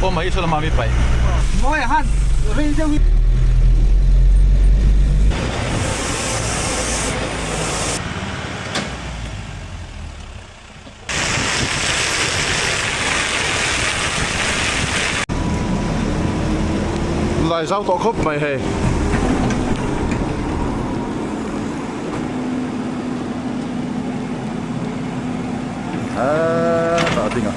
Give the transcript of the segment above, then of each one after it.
pawh mai saw lama mi paih. Mawi han rei deuh hi. Lai zau tawh khawp mai hei. Hetah a ding a.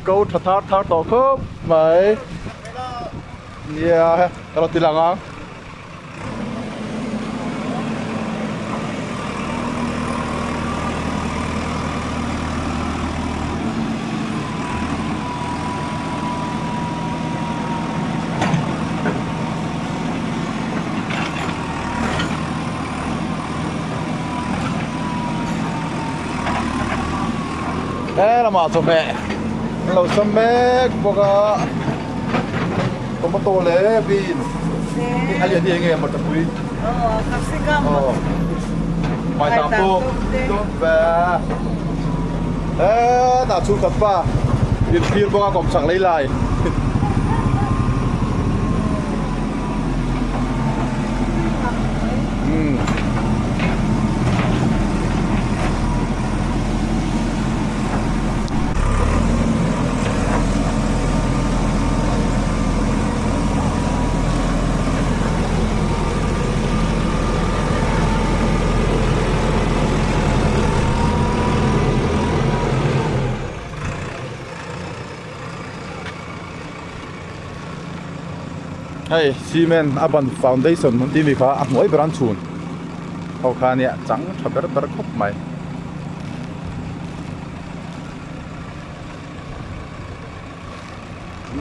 Ko tha thar thar tawh khawp mai nia ka lo ti lang ang. He lamah chawhmeh an lo sam mek bawk a tomato leh bean a lian hi enge maw tapui aw hmaitang pawh ve hetah chhungkhat pa inthlir bawk a kawmchhak lei lai. Hei cement a ban foundation an tih mi kha a hnuai ber an chhun ho kha nia chang tha ber ber khawp mai.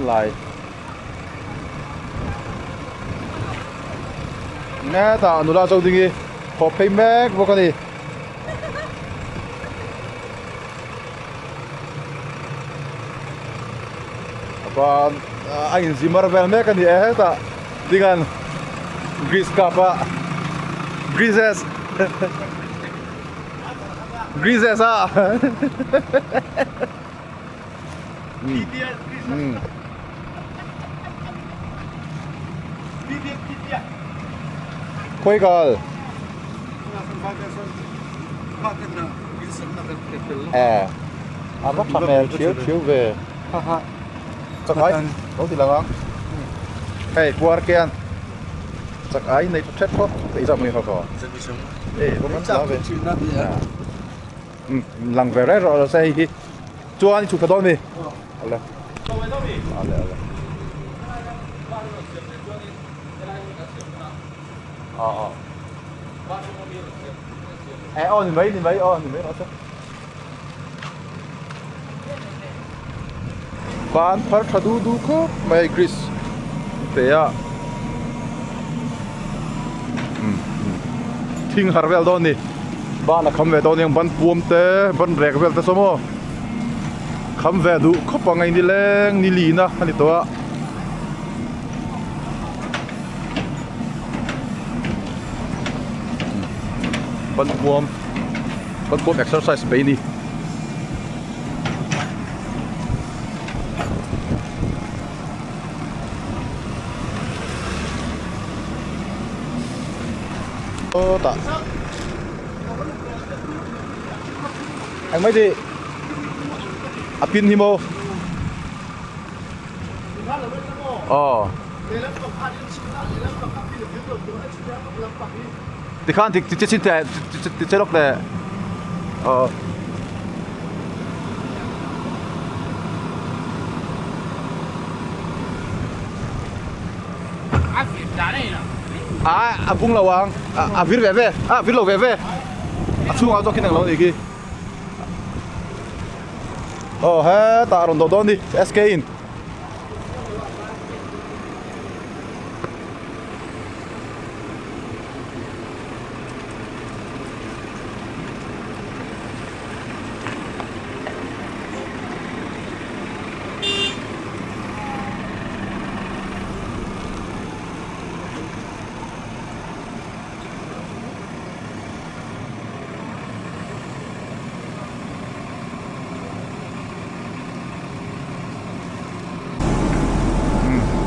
Lai hetah nula zawk ding hi thawh phei mek bawk a ni. Chuan a inzi mar vel mek a ni e hetah tingan grease cup a greases greases a khawi kal e a va tha hmel thiau thiau ve chak ai lo ti lang ang hei puar khian chak ai nei tha thet khawp ei zawk mai khaw khaw e bawk an la ve lang ve reng rawh se hei hi chuan i chhuk thla dawn mi ale ale ale a a e aw ni mai ni mai aw ni mai rawh se ban phar tha du du khawp mai grease te a thing har vel dawn a ni ban a kham ve dawn a ni ang ban puam te ban rek vel te saw maw kham ve duh khawp ang a inileng ni lina a ni tawh a. Ban puam ban puam exercise mai a ni. Sawtah engmai tih a pin hi maw aw tikhan ti ti chin teh ti che lawk teh aw. A a bung lo ang a vir ve ve a vir lo ve ve a chhungah zawk hian englo a nih khi aw hetah a rawn dawh dawn a ni SK in.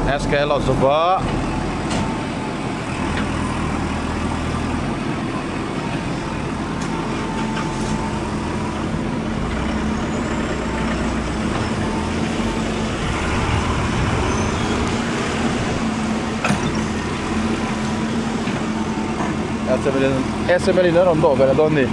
SK lo zuva SML in an rawn dawh ve dawn ni.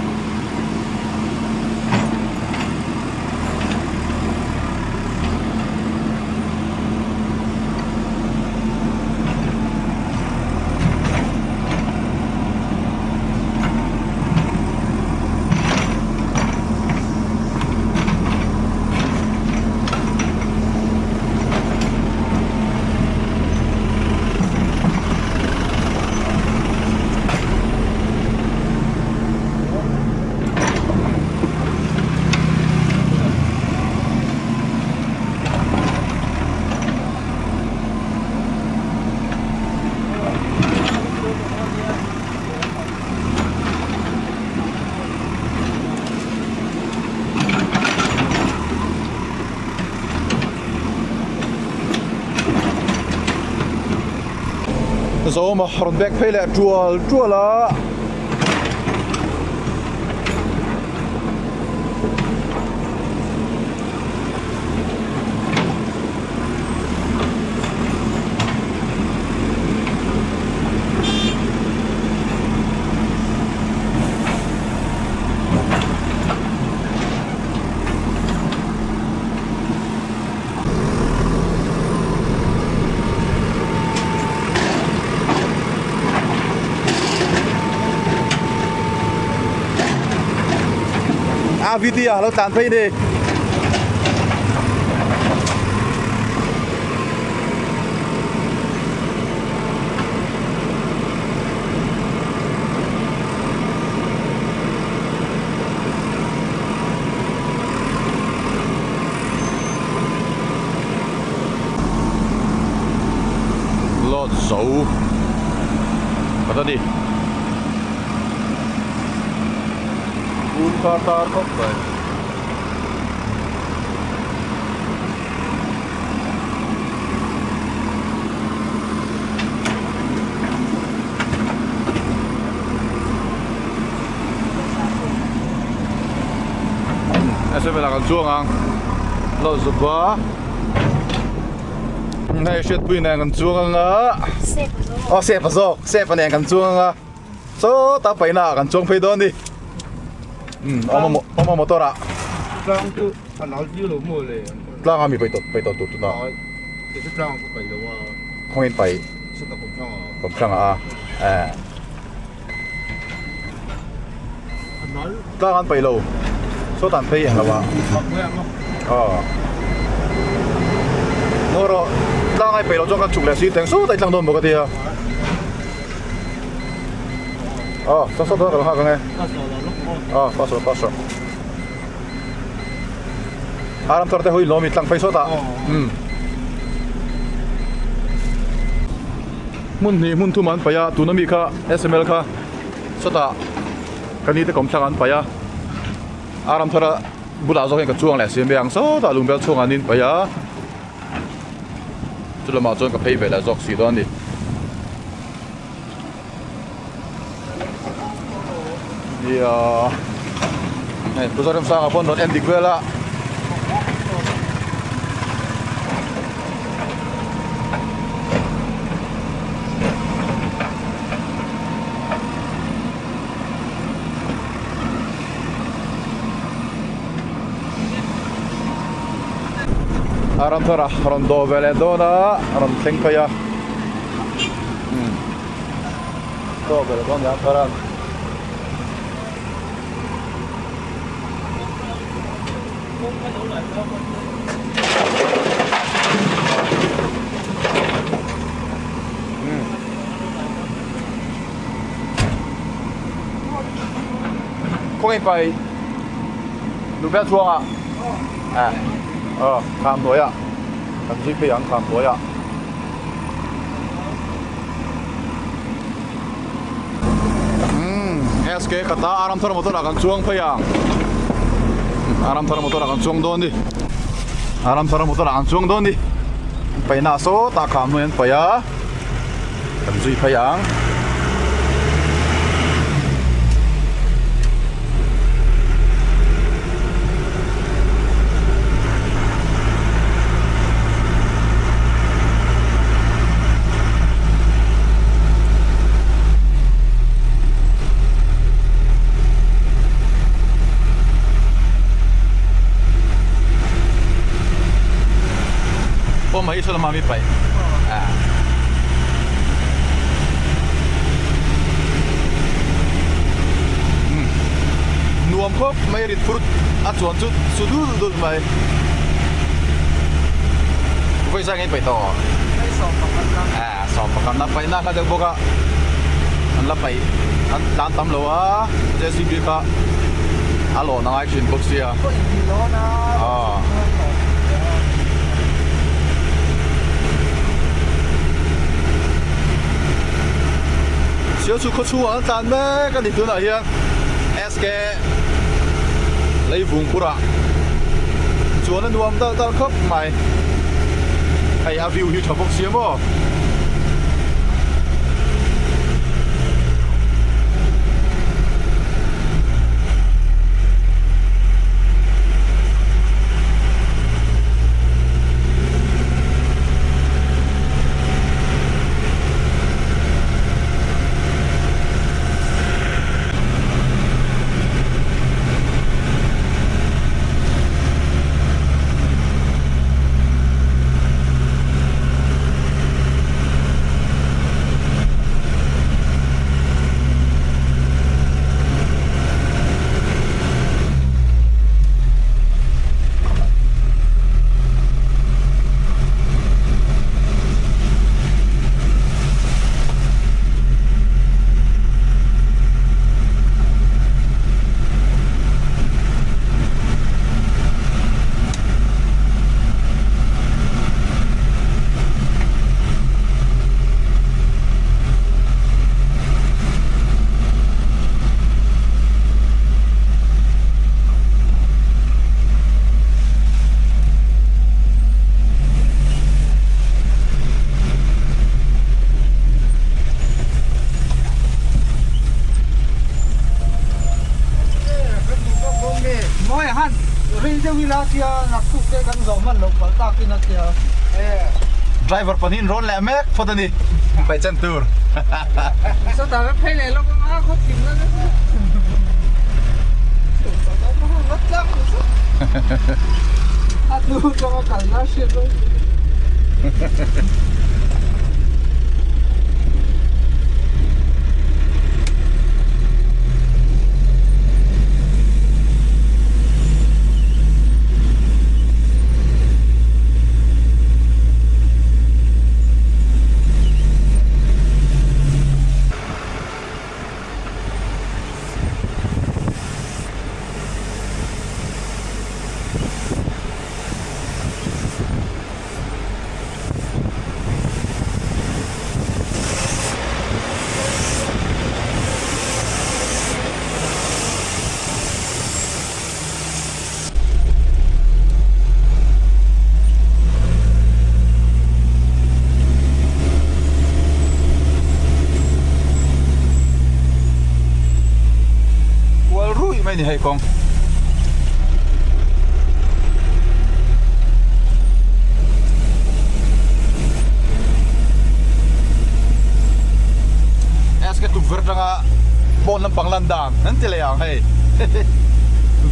Zawma rawn bag phei leh tual tual a. AVT a lo tlan phei ni. Lot zo khat a ni un kar tar khawp mai. Assemble ah kan chuang ang lo zuk a hei hriatpui nen kan chuang ang a aw sep a zawk sep a nen kan chuang ang a sawta paihna ah kan chuang phei dawn a ni umm awm a motor ah tlang chu a nal viau lo maw le tlang a mi paih tawh paih tawh tur tuna kei chu tlang ka paih lo a kawngin paih sawta kawmthlang ah kawmthlang ah a eh. Tlang an paih lo sawtah an phei eng lo a aw ngaw rawh tlang ai paih loh chuan kan chhuk leh si teng sawtah i tlang dawn bawk a tia aw saw sawtah ka lo nghak ang e aw pass rawh pass rawh aram thar te ho in lawm i tlang phei sawtah umm. Hmun hnih hmun thum an paih a tuna mi kha sml kha sawtah ka ni te kawmthlang an paih a a ram thar a bulah zawk hian ka chuang leh si mai ang sawtah lungbel chhungah an in paih a chu lamah chuan ka phei ve leh zawk si dawn a ni. Nia hei Pu Zoramsanga pawn rawn en dik vel a. A ram thar a rawn dawh ve leh dawn a a rawn thleng phei a umm dawh ve leh dawn a ni a thar a. Khawngaih pai Lubel chhuangah eh aw kham hnuaiah kan zui phei ang kham hnuaiah. SK khata Aram thar motor ah kan chuang phei ang Aram thar motor ah kan chuang dawn ni Aram thar motor ah kan chuang dawn ni. Paihna sawtah kham hnuai an paih a, kan zui phei ang. Pawh mai saw lama mi paih a. Nuam khawp mai rit phur a chuan chu su dul dul mai. Vawi zai ngei paih tawh. A 10 na paih na kha deuh bawk a an la paih an tlan tam lo a JCB kha a lawn a ngai thin bawk sia aw. Sialchuk khawchhungah an tlan mek a ni tunah hian SK Leivungpurah chuan a nuam dal dal khawp mai. Hei a view hi tha bawk sia maw. Driver pahnih rawn leh mek phawt a ni paih chen tur. Kual ruih mai ni hei kawng. SK tukverh atanga pawn lampang lan dan an ti leh ang hei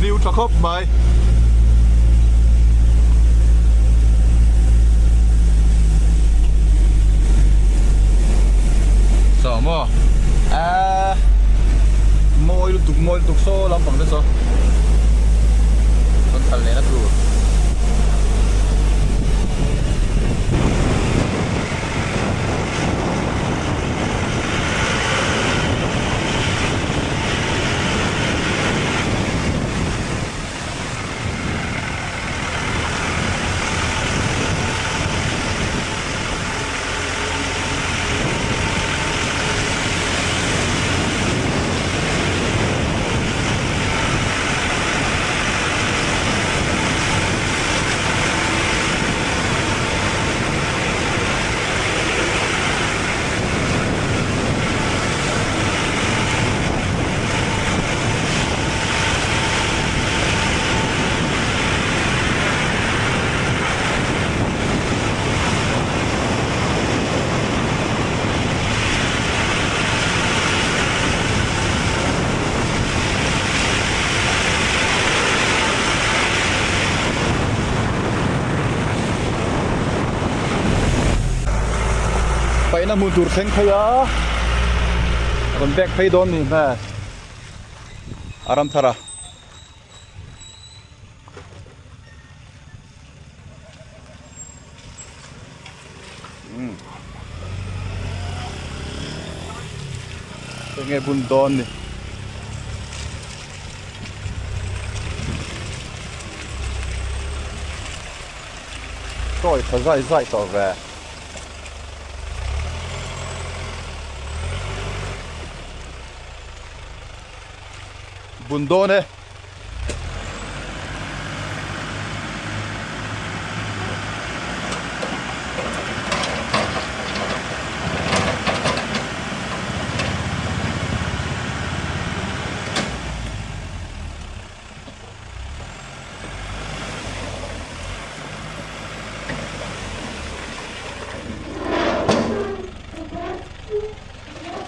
view tha khawp mai. Saw maw aaa mawi lutuk mawi lutuk saw lampang te saw rawn kal leh na tur. Paihna hmun tur thleng phei a, a rawn back phei dawn ni hmel a ram thar a. Enge bun dawn ni. Tawi tha zai zai tawh ve. Bun dawn e.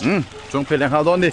Umm chuang phei leh nghal dawn ni.